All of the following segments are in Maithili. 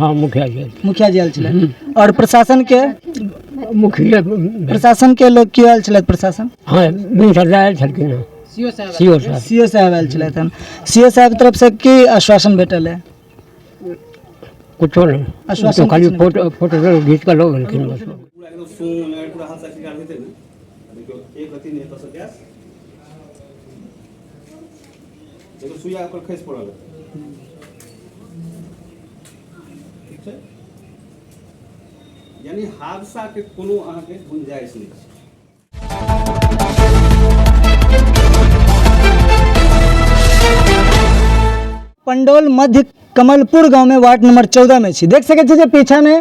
हाँ, मुखिया जी। मुखिया जी आयल छलै। और प्रशासन के? मुखिया। प्रशासन के लोग केओ आयल छलथि? प्रशासन? हाँ, मिनिस्टर आयल छलखिन हँ, सीओ साहब। सीओ साहब आयल छलथि हन। सीओ साहब तरफ से की आश्वासन भेटल है? कुछो नहि। आश्वासन तो खाली किछु नहि? फोटो फोटो घीच कऽ लऽ गेलखिन बस। पूरा एकदम सोन पूरा हाथ से हेतै ने। देखियौ, एक अथी नहि, एतऽसँ गैस देखियौ, सुइया ओकर खसि पड़ल है। ठीक छै, यानी हादसाके कोनो अहाँके गुंजाइश नहि छै। पंडौल मध्य कमलपुर गाँवमे वार्ड नंबर 14 में छी। देख सकै छी जे पीछामे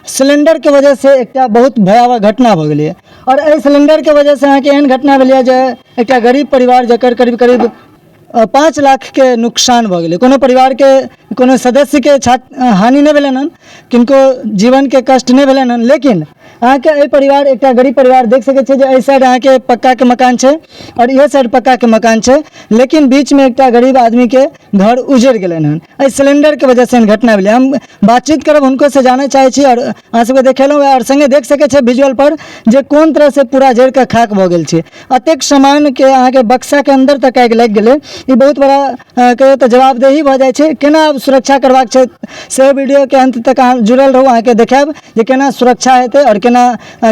सिलेंडरके वजहसँ एकटा बहुत भयावह घटना भऽ गेलैए आओर एहि सिलेंडरके वजहसँ अहाँके एहन घटना भेलैए जे एकटा गरीब परिवार जकर करीब करीब 5 लाखके नुकसान भऽ गेलै। कोनो परिवारके कोनो सदस्यके हानि नहि भेलनि हन, किनको जीवनके कष्ट नहि भेलनि हन, लेकिन अहाँके एहि परिवार, एकटा गरीब परिवार, देख सकै छियै जे एहि साइड अहाँके पक्काके मकान छै आओर इहो साइड पक्काके मकान छै, लेकिन बीचमे एकटा गरीब आदमीके घर उजड़ि गेलनि हन। एहि सिलेंडरके वजहसँ एहन घटना भेलै। हम बातचीत करब हुनको से, जानय चाहै छी आओर अहाँ सबके देखेलहुँ आओर सङ्गे देख सकै छियै विजुअल पर जे कोन तरहसँ पूरा जरिके खाक भऽ गेल छै। अतेक सामानके अहाँके बक्साके अन्दर तक आगि लागि गेलै। ई बहुत बड़ा कहियौ तऽ जवाबदेही भऽ जाइ छै। केना आब सुरक्षा करबाक छै, सेहो वीडियोके अन्त तक अहाँ जुड़ल रहू, अहाँके देखायब जे केना सुरक्षा हेतै आओर केना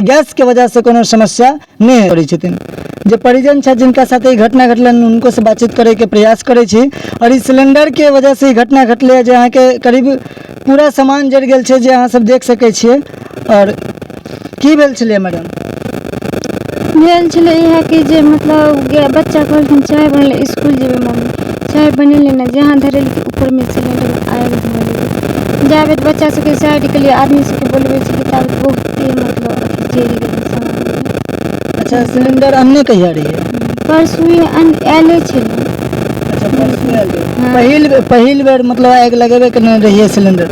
गैसके वजहसँ कोनो समस्या नहि करै छथिन। जे परिजन छथि, जिनका साथे ई घटना घटलनि, हुनको से बातचीत करैके प्रयास करै छी। आओर ई सिलेंडरके वजहसँ ई घटना घटलै जे अहाँके करीब पूरा सामान जरि गेल छै, जे अहाँ सब देख सकै छियै। आओर की भेल छलै मैडम? भेल छलै इएह कि जे मतलब बच्चा कहलखिन चाय बनलै, इसकुल जेबै मम्मी। चाय बनेलियै ने, जहाँ धरेलकै ऊपरमे सिलेंडर आगि धऽ लेलकै। जाबे बच्चा सबके साइड केलियै, आदमी सबके बोलबै छलियै, ताबे बहुते मतलब अथी जरि गेलै सामान। अच्छा, सिलेंडर अनने कहिया रहियै? परसुए आयले छलै। अच्छा, परसू आयल रहियै। हाँ। पहिल पहिल बेर मतलब आगि लगेबे केने रहियै सिलेंडर?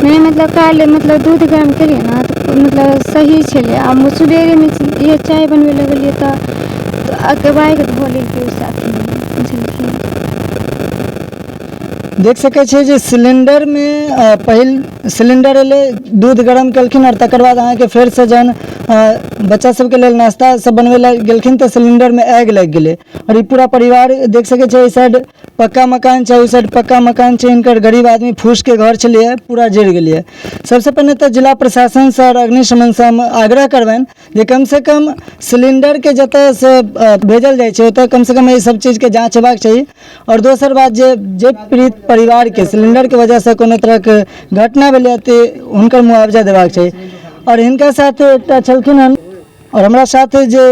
नहि, मतलब काल्हि मतलब दूध गरम केलियै ने तऽ मतलब सही छलै आ सुबेरेमे इएह चाय बनबै लगलियै तऽ अकबाइके धऽ लेलकै ओहि साथीमे, बुझलखिन। देख सकै छियै जे सिलेंडरमे पहिल सिलेंडर एलै, दूध गरम केलखिन आओर तकर बाद अहाँके फेरसँ जहन बच्चा सबके लेल नाश्ता सब बनबै लए गेलखिन तऽ सिलेंडरमे आगि लागि गेलै। आओर ई पूरा परिवार देख सकै छियै, एहि साइड पक्का मकान छै, ओहि साइड पक्का मकान छै। हिनकर गरीब आदमी फूसके घर छलैए, पूरा जरि गेलैए। सबसँ पहिने तऽ जिला प्रशासनसँ आओर अग्निशमनसँ हम आग्रह करबनि जे कमसँ कम सिलेंडरके जतऽसँ भेजल जाइ छै, ओतऽ कमसँ कम एहि सब चीजके जाँच हेबाक चाही। आओर दोसर बात जे जे पीड़ित परिवारके सिलेंडरके वजहसँ कोनो तरहके घटना भेलै तऽ हुनकर मुआवजा देबाक चाही। आओर हिनका साथ एकटा छलखिन हन आओर हमरा साथ जे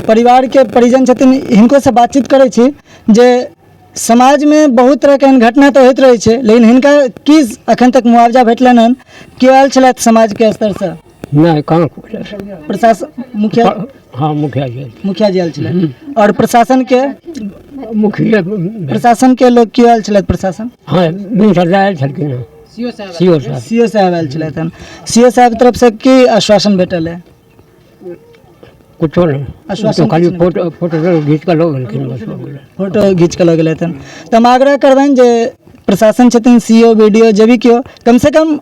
परिवारके परिजन छथिन, हिनकोसँ बातचीत करै छी जे समाजमे बहुत तरहके एहन घटना तऽ होइत रहै छै, लेकिन हिनका की एखन तक मुआवजा भेटलनि हन? केओ आयल छलथि समाजके स्तरसँ? नहि, कहाँ? प्रशासन, मुखिया? हाँ, मुखिया जी। मुखिया जी आयल छलै। आओर प्रशासन के? मुखिया। प्रशासन के लोग केओ आयल छलथि? प्रशासन? हाँ, मिनिस्टर आयल छलखिन हँ, सीओ साहब। सीओ साहब आयल छलथि हन। सीओ साहब तरफ से की आश्वासन भेटल है? कुछो नहि। आश्वासन तो खाली किछु नहि? फोटो फोटो घीच कऽ लऽ गेलखिन, बस हो गेलै। फोटो घीच कऽ लऽ गेलथि हन। तऽ हम आग्रह करबनि जे प्रशासन छथिन, सी ओ, बी डी ओ, जे भी केओ, कमसँ कम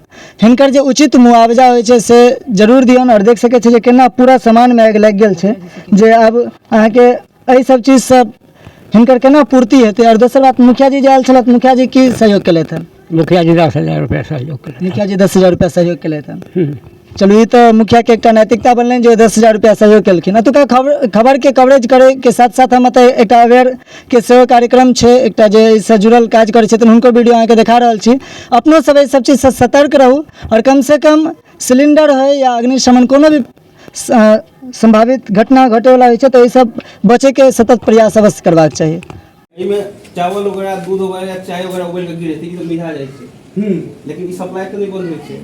हिनकर जे उचित मुआवजा होइ छै से जरूर दियौन। आओर देख सकै छियै जे केना पूरा सामानमे आगि लागि गेल छै, जे आब अहाँके एहि सब चीजसँ हिनकर केना पूर्ति हेतै। आओर दोसर बात, मुखिया जी जे आयल छलथि, मुखिया जी की सहयोग केलथि हन? मुखिया जी 10,000 रुपया सहयोग केलथि। मुखिया जी 10,000 रुपया सहयोग केलथि हन। चलू, ई तऽ मुखियाके एकटा नैतिकता बनलनि जे 10,000 रुपया सहयोग केलखिन। एतुका खबरके कवरेज करैके साथ साथ हम एतऽ एकटा अवेयर के सेहो कार्यक्रम छै, एकटा जे एहिसँ जुड़ल काज करै छथिन, हुनको वीडियो अहाँके देखा रहल छी। अपनो सब एहि सब चीजसँ सतर्क रहू आओर कमसँ कम सिलिंडर होइ या अग्निशमन, कोनो भी सम्भावित घटना घटैवला होइ छै तऽ एहिसँ बचैके सतत प्रयास अवश्य करबाक चाही। एहिमे चावल वगैरह, दूध वगैरह या चाय वगैरह उबलि कऽ गिरै छै, ई तऽ मिझा जाइ छै, लेकिन ई सप्लाई तऽ नहि बंद होइ छै।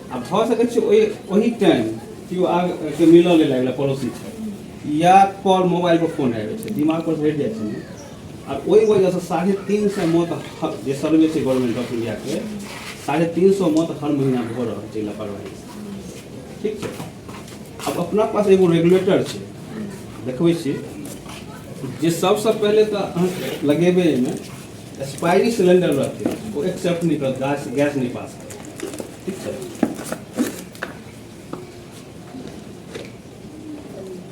आ भऽ सकै छै ओहि ओहि टाइम केओ आग के मिलऽ लेल आबि गेलै, पड़ोसी छै, या कॉल मोबाइल पर फोन आबि जाइ छै, दिमाग पर हटि जाइ छै ने। आ ओहि वजहसँ 350 मौत जे सर्वे छै गवर्नमेंट ऑफ इंडियाके, 350 मौत हर महीना भऽ रहल छै लापरवाहीसँ। ठीक छै, आब अपना पास एगो रेगुलेटर छै, देखबै छी जे सबसँ पहिले तऽ अहाँ लगेबै एहिमे। एक्सपायरी सिलेंडर रहतै, ओ एक्सेप्ट नहि करत, गैस गैस नहि पास करत। ठीक छै।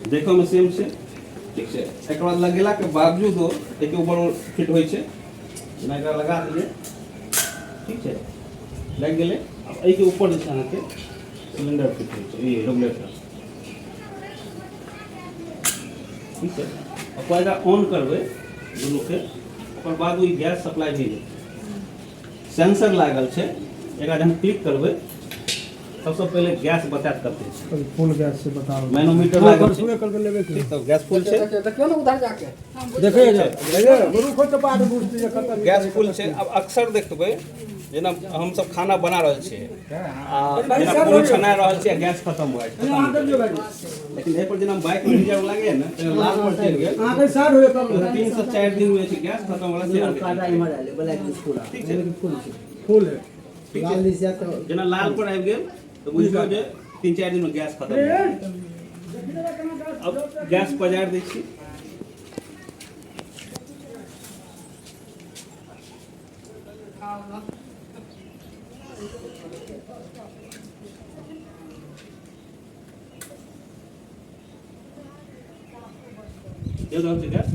देखऽमे सेम छै, ठीक छै। एकर बाद लगेलाके बावजूदो एहिके ऊपर फिट होइ छै, जेना एकरा लगा देलियै, ठीक छै, लागि गेलै। आब एहिके ऊपर जे छै अहाँके सिलेंडर फिट होइ छै, ई रेगुलेटर, ठीक छै। ओकर एकरा ऑन करबै दुनूके, ओकर बाद ओ गैस सप्लाई भी जेतै। सेंसर लागल छै, एकरा जहन क्लिक करबै सबसँ पहिले गैस बतायत कते छै, फुल गैस से बता रहल। मैनोमीटर लागल छै। करके लेबे के ठीक, तब गैस फुल छै। देखियौ ने उधर जाके। देखिए रुको तो बाद बुझते जे कत गैस फुल छै। आब अक्सर देखबै जेना हमसब खाना बना रहल छियै आ जेना पूरी छना रहल छियै, गैस खत्म भऽ जाइ छै, लेकिन एहि पर जेना बाइक में रिजर्व लागैए ने, तऽ लाल पर चलि गेल अहाँके साइड हो तब 3 से 4 दिन में छै गैस खत्म होला से ठीक छै। फुल है। ठीक छै, जेना लाल पर आबि गेल तऽ बुझियौ जे 3-4 दिन में गैस खत्म भऽ गेल। अब गैस पजारि दै छी। जल रहल छै गैस।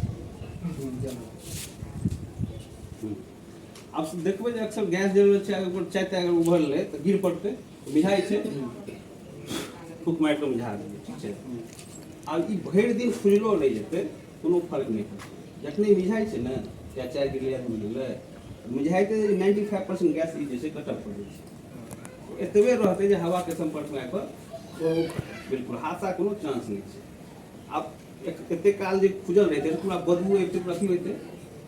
आब देखबै जे अक्सर गैस जल रहल छै, अगर ऊपर चाय ताय अगर उभरलै तऽ गिर पड़तै, मिझाइ छै, फूक मारि कऽ मिझा देबै, ठीक छै। आब ई भरि दिन खुजलो रहि जेतै, कोनो फर्क नहि पड़तै। जखने मिझाइ छै ने, या चाय गिरलै या दूध गिरलै, मिझाइते 95% गैस ई जे छै कटअप कऽ दै छै। एतबे रहतै जे हवाके सम्पर्कमे आबि कऽ बिल्कुल हादसा कोनो चांस नहि छै। आब एते काल जे खुजल रहितै तऽ पूरा बदबू अबितै, पूरा अथी होइतै।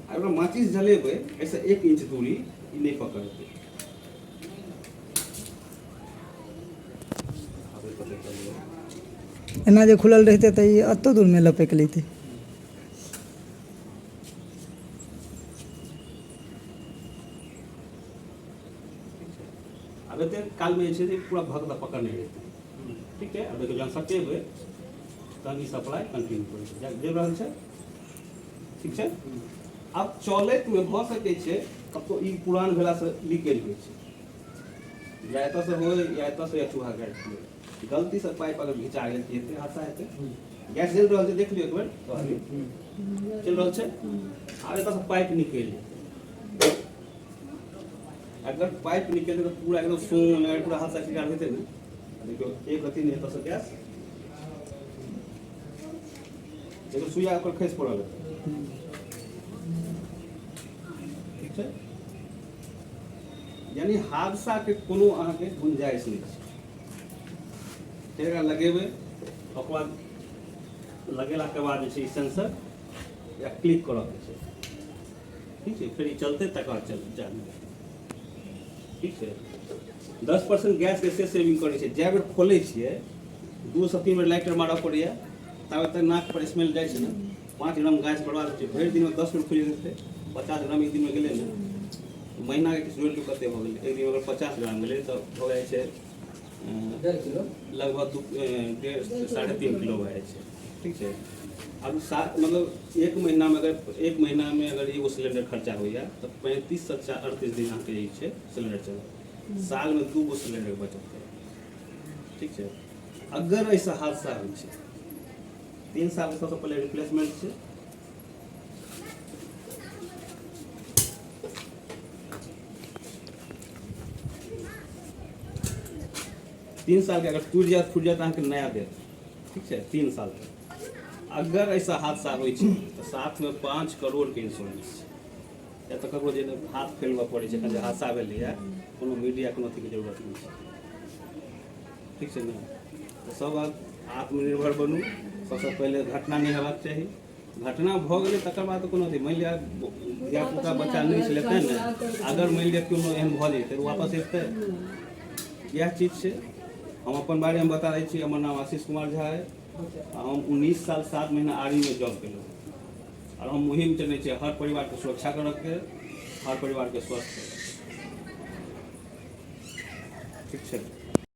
आ ओकरा माचिस जलेबै एहिसँ 1 इंच दूरी ई नहि पकड़तै। एना जे खुलल रहितै तऽ ई एतो दूरमे लपकि लैतै। आब एते कालमे जे छै से पूरा भग दऽ पकड़ने रहितै, ठीक छै। आब देखियौ जहन सटेबै तहन ई सप्लाई कंटिन्यू करै छै, जरि रहल छै, ठीक छै। आब चलैतमे भऽ सकै छै कतौ ई पुरान भेलासँ लीकेज होइ छै, या एतऽसँ होइ या एतऽसँ, या चूहा काटि दियै, गलतीसँ पाइप अगर घिचा गेल तऽ एते हादसा हेतै। गैस जरि रहल छै, देख लियौ एक बेर, चलि रहल छै। आब एतऽसँ पाइप निकलि जेतै, अगर पाइप निकलि जेतै तऽ पूरा एकदम सोन पूरा हादसा शिकार हेतै ने। देखियौ एक रत्ती नहि एतऽसँ गैस, देखियौ सुइया ओकर खसि पड़ल हेतै, ठीक छै। यानी हादसाके कोनो अहाँके गुंजाइश नहि छै। फेर एकरा लगेबै, ओकर बाद लगेलाके बाद जे छै ई सेंसर या क्लिक करऽके छै, ठीक छै। फेर ई चलतै तकर बाद चल चालू, ठीक छै। 10% गैसके से सेविंग करै छै। जए बेर खोलै छियै 2 से 3 बेर लाइटर मारऽ पड़ैए, ताबे तक नाक पर स्मेल जाइ छै ने। 5 ग्राम गैस बर्बाद होइ छै भरि दिनमे, 10 बेर खुलि जेतै, 50 ग्राम एक दिनमे गेलै ने, महीनाके किछु जोड़ि लियौ कते भऽ गेलै। एक दिनमे अगर 50 ग्राम गेलै तऽ भऽ जाइ छै 1.5 किलो, लगभग 2 1.5 3.5 किलो भऽ जाइ छै, ठीक छै। आब मतलब एक महीनामे अगर एक महीनामे अगर एगो सिलेंडर खर्चा होइए तऽ 35 से 38 दिन अहाँके ई छै सिलेंडर चलत। सालमे 2 गो सिलेंडर बचत करत, ठीक छै। अगर एहिसँ हादसा होइ छै, 3 सालके सबसँ पहिले रिप्लेसमेंट छै। तीन सालके अगर टूटि जायत फूटि जायत अहाँके नया देत, ठीक छै। 3 साल तक अगर एहिसँ हादसा होइ छै तऽ साथमे 5 करोड़के इंश्योरेंस छै। या तऽ ककरो जे हाथ फैलबऽ पड़ै छै, एखन जे हादसा भेलैए, कोनो मीडिया कोनो अथीके जरूरत नहि छै, ठीक छै ने। तऽ सब आत्मनिर्भर बनू। सबसँ पहिले घटना नहि हेबाक चाही। घटना भऽ गेलै तकर बाद कोनो अथी, मानि लिअ धियापुता बच्चा नहि छलै तेँ ने, अगर मानि लिअ कोनो एहन भऽ जेतै तऽ वापस अबितै। इएह चीज छै। हम अपन बारेमे बता दै छी, हमर नाम आशीष कुमार झा अइ। हम 19 साल 7 महीना आर्मीमे जॉब केलहुँ आओर हम मुहिम चलने छियै हर परिवारके सुरक्षा करऽके, हर परिवारके स्वस्थ करऽके, ठीक छै।